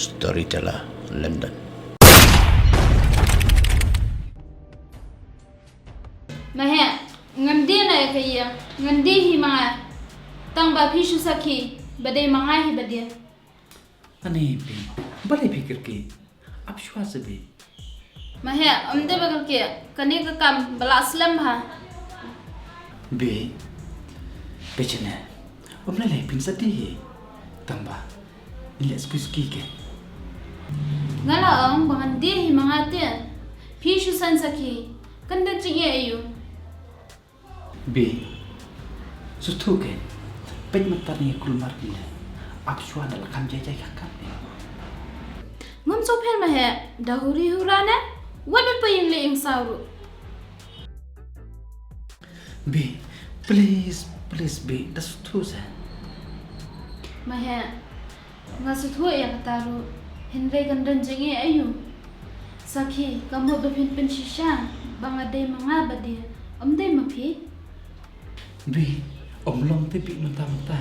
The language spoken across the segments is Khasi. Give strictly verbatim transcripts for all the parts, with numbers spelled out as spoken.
Storyteller, London. Maheh, ngan die na ïa ka ïing, ngan die hi ma nga. Tang ba phi shu sakhi, ba dei ma nga hi ba die. Ani phi, balei phi kyrkieh? Ap shuwa se Bi. Maheh, ym dei ba kyrkieh, kane ka kam ba la slem bha. Bi, phi jin ne, ym lei lei phin sa die hi. Tang ba ngin leh suki suki ke. Nga la ong ba ngan die hi ma nga te. Phi shu saiñ sakhi, kan don jingeh aïu? Bi, sngewthuh ke, peit mynta ne kulmar ne, ap shuwa na la kham jai jai ka kam ne. Ngam sngewpher Maheh, da huri hura ne, wat ban poi ïing leh ïing saw ruh. Bi, please, please Bi, da sngewthuh se. Maheh, nga sngewthuh ïa kata ruh, hynrei kan don jingeh aïu? Sakhi, ka mut ba phin pynshisha ba nga dei ma nga ba die, ym dei ma phi. Bi, ym long te Bi mynta mynta.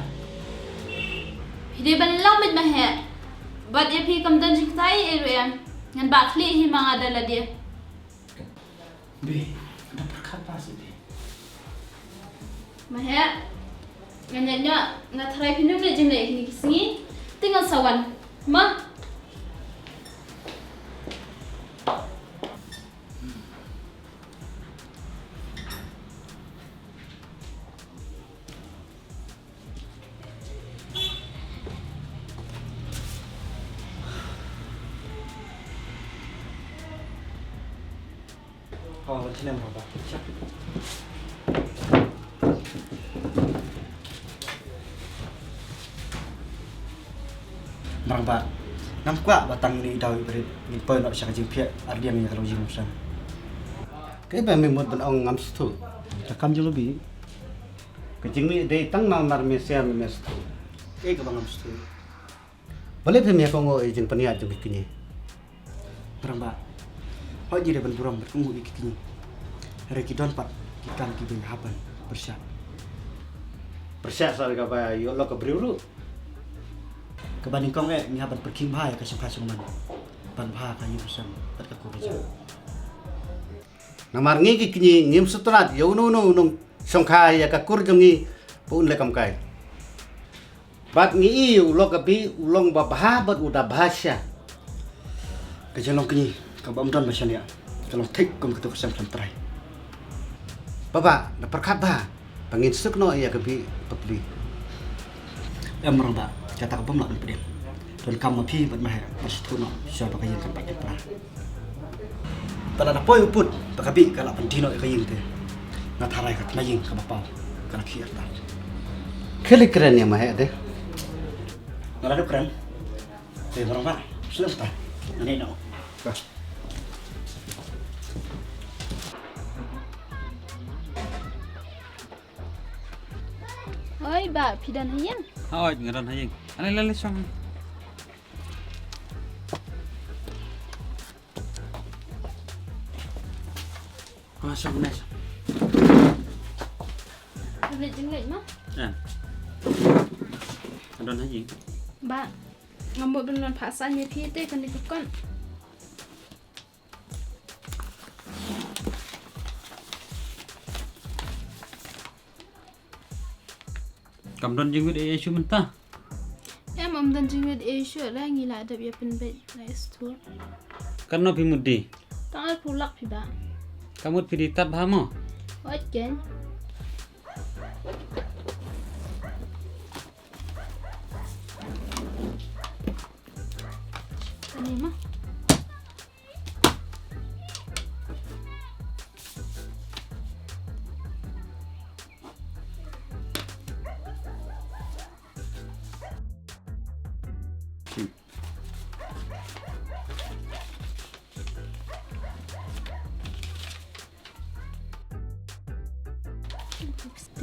Phi dei ban long beit Maheh. Bad ïa phi kam don jingktai ei ruh em. Ngan bah khlieh hi ma nga da lade. Bi, da pyrkhat bha se Bi. Maheh, nga ñiah ñiah, nga tharai phin ym leh jingleh kine ki sngi, te ngan sa wan. Ma. Oh, sini, Marangba. Marangba, ngam kwah ba tang ine i daw i barit ngin poi noh sha ka jingphiah arliang ïa ka long jingmut. Kaei ba me mut ban ong ngam sngewthuh? Ka kam jong Bi. Ka jingmih dei tang namar me sngewsih me sngewthuh. Kaei kaba ngam sngewthuh? Balei phim ïa kohnguh ïa i jingpynïaid jong ki kñi? Marangba, hooid ngi dei ban burom bad kohnguh ïa ki kñi. Hynrei ki don pat ki kam kiba ngi hap ban pyrshah. Pyrshah sa kaba ïoh lok ka briew ruh. Kaba nyngkong eh ngi hap ban pyrkhing bha ïa ka shongkha shongman, ban bha ka ïing ka sem bad ka kur ka jam. Namar ngi ki kñi ngim sngewtynnat ïa uno uno u nongshongkha ïa ka kur jong ngi ba un leh kam kai. Bad ngi i u lok ka Bi u long ba bha bad u da bha shisha. Ka jinglong kñi kaba ym don ba shaniah ka long thik kum katu ka sem khlem trai. Baba, da pyrkhat bha ba ngin suk noh ïa ka Bi bapli. Em Marangba, kata ka bym lah ban pdiang. Donkam ma phi bad ma Heh ban sngewthuh noh shuwa ba ka ïing kan pat ïa pra. Te lada poi u pud ba ka Bi ka lah pyndih noh ïa ka ïing te, nga tharai ka kynja ïing kaba paw ka la khih artat. Khie leit kren ïa ma Heh de. Nga la dep kren. Te Marangba, slem ta. Nga leit noh. Oi Bah, phi don ha ïing? Hooid, nga don ha ïing. Ale, ale, ale, shong. Ah, shong ne, shong. Leit jingleit ma? Eh. Nga don ha ïing. Bah, nga mut ban wan phah saiñ ïa phi te kane ka kot. Kam don jingwit ei ei shuh mynta? Em, ym don jingwit ei ei shuh, la ngi la dep ïa pynbeit la ïa stur. Katno phi mut die? Tang arphew lak phi Bah. Ka mut phi die tad bha mo? Hooid keiñ. Kane ma.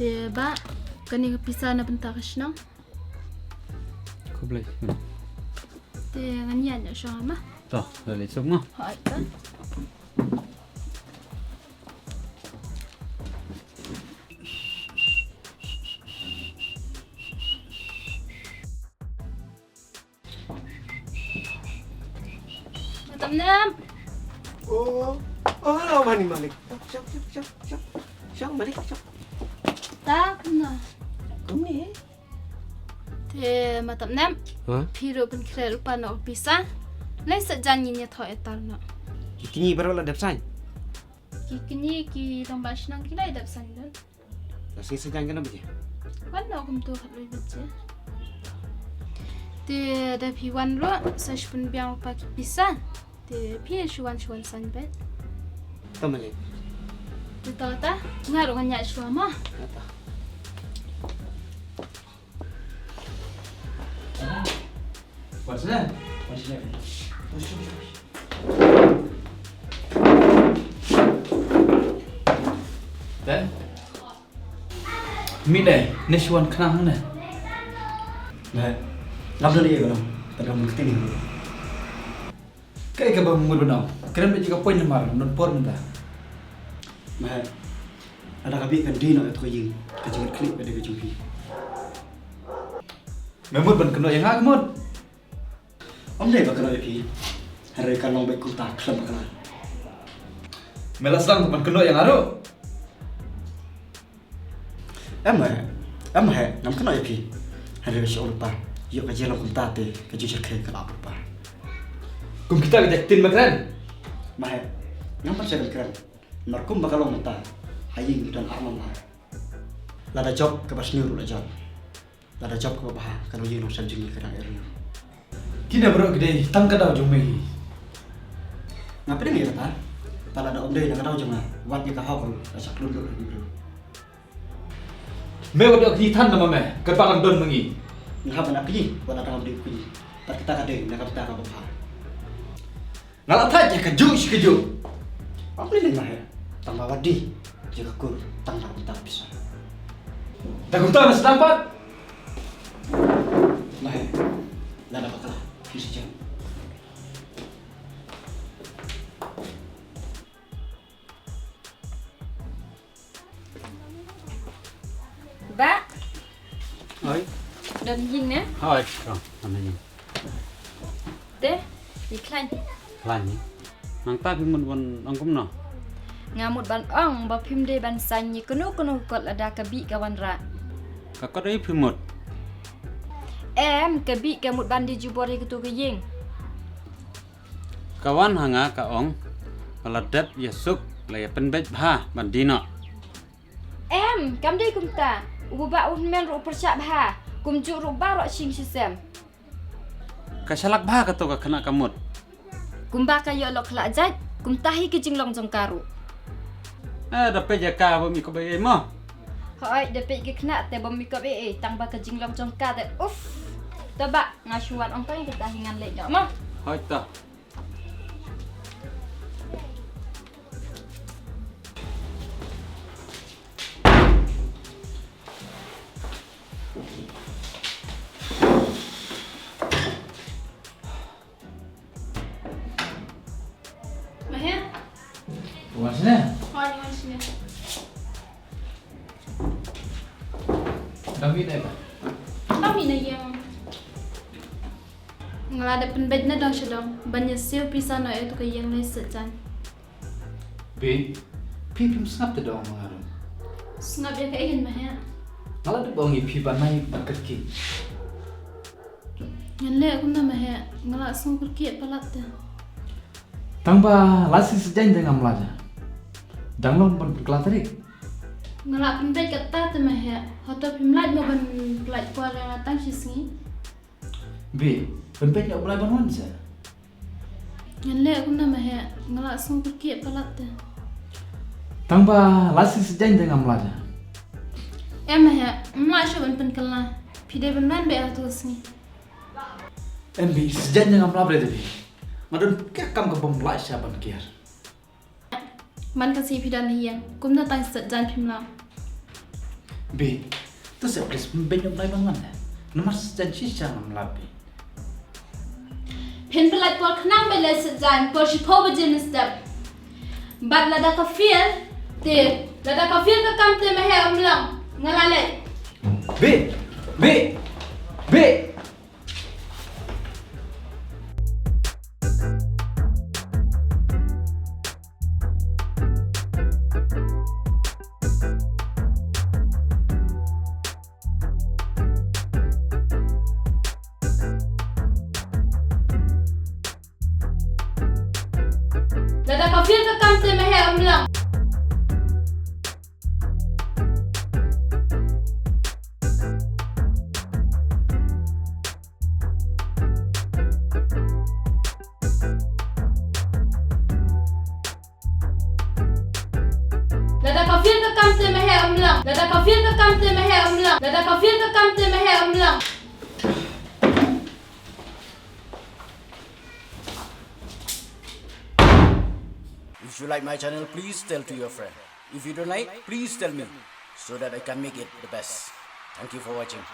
Te Bah, kane ka pisa na bynta ka shnong. Khublei. Te ngan ïaid noh shong ma. To, la leit suk mo. Hooid. Tap nem. Oh, oh, hello, Mani Malik. Shong, shong, shong, shong. Shong, Malik, shong. Ta kumno? Kumne. Te ma Tap nem. Ha? Phi ruh pynkhreh lypa noh pisa. Lei sa jan ngin ïathoh ïa tar noh. Ki kñi baroh la dep saiñ? Ki kñi ki dang ba shnong ki la dep saiñ don. La sngi sa jan kano baje? Wan noh kumto khatwei baje. Te da phi wan ruh sa shu pynbiang lypa ki pisa. Te phi shu wan shu wan saiñ bad. To Malik. Te to ta, nga ruh ngan ïaid shuwa mo. Ïa ta. Wan sini. Wan sini. Te. Mi dei, ne shu wan khnang ne. Meh, ngam don ïa kano, tang ngam kti ni. Kaei kaba mut ban ong, kren beit ïa ka point namar don por mynta. Meh, lada ka Bih kan die noh ïa ka ïing, ka jingkitkhlieh ka dei ka jong phi. Me mut ban kynnoh ïa nga ka mut. Ym dei ba kynnoh ïa phi. Hynrei kan long beit kumta khlem bakla. Me la sdang ban kynnoh ïa nga ruh. Em eh, em eh, ngam kynnoh ïa phi. Hynrei shu ong lypa, ïoh ka jingïalang kumta te ka jingshyrkhei ka la ap lypa. Kum kita ki ktien ba kren. Meh, ngam pat shym kren. Namar kumba ka long mynta, ha ïing don ar mamla. Lada jop kaba sniew ruh la jop. Lada jop kaba bha, ka nongïing nongsem jong ngi ka dang er. Kine baroh ki dei tang ka daw jong me hi. Nga pdiang ïa kata. Te lada ym dei na ka daw jong nga, wat ïa ka hok ruh la shah khlun lut ha ki briew. Me wat ïoh kñi than namar me, katba dang don ma ngi. Nga hap ban ap kñi wat la dang ym dei kñi. Bad kata ka dei na ka bynta kaba bha. Nga la thait ïa kajuh shi kajuh. Ym lei lei Meh, tang ba wat die ïa ka kur tang na ka bynta ka pisa. Da kumta me sdang pat. Meh, lada bakla phi sa jan. Bah. Hoi. Don ïing ne? Hoi, oh, don ïing. Te, i khlaiñ. Khlaiñ ne? Nangta phi mut ban ong kumno? Nga mut ban ong ba phim dei ban saiñ ïa kano kano ka kot lada ka Bih ka wanrah. Ka kot aïu phi mut? Em, ka Bih ka mut ban die jubor ïa kato ka ïing. Ka wan ha nga ka ong ba la dep ïasuk, la ïa pynbeit bha ban die noh. Em, kam dei kumta. U bah u hynmen ruh u pyrshah bha, kumjuh ruh baroh shi ïing shi sem. Ka shalak bha kato ka khynnah ka mut. Kumba ka ïoh lok khlak jait, kumta hi ka jinglong jong ka ruh. Eh, da peit ïa ka bym ïakop ei ei mo. Hooid, da peit ka khynnah te bym ïakop ei ei, tang ba ka jinglong jong ka te, uff. To bah, nga shu wan ong tang kata hi, ngan leit noh mo. Hooid to. Maheh? Wan sini. Hooid, wan sini. Dang mih na ïing? Dang mih na ïing. Nga la dep pynbeit na dong sha dong ban ïa siew pisa noh ïa tu ka ïing lei set jan. Bih, phi phim sngap te da ong ma nga ruh. Sngap ïa kaei Maheh? Nga la dep ong ïa phi ba nai ban kyrkieh. Ngan leh kumno Maheh, nga la sngew kyrkieh palat te. Tang ba la shi sijaiñ te ngam lait. Dang long ban pynkylla tarik. Nga la pynbeit katta te Maheh, hato phim lait mo ban pynlait por ïa nga tang shi sngi? Bih, pynbeit ïa U Blei ban wan seh. Ngan leh kumno Maheh, nga la sngew kyrkieh palat te. Tang ba la shi sijaiñ te ngam lait. Em Maheh, ym lah shuh ban pynkylla. Phi dei ban wan beit ha tu ka sngi. Em Bih, sijaiñ te ngam lait te Bih. Nga don kiar kam ka bym lah shuh ban kiar. Man ka sngi phi don ha ïing, kumno tang set jan phim lah? Bih, to seh please, pynbeit ïa U Blei ban wan. Namar sijaiñ shisha ngam lah Bih. Phin pynlait por khnang beit lei set jan, por shiphew baje mynstep. Bad lada ka fail, te lada ka fail ka kam te Maheh ym long, nga la leit. Bih, Bih, Bih. Lada ka feel ka kam te me heh ym lang. Lada ka feel ka kam te me heh ym lang. Lada ka feel ka kam te me heh ym lang. Lada ka feel ka kam te me heh ym lang. If you like my channel, please tell to your friend. If you don't like, please tell me so that I can make it the best. Thank you for watching.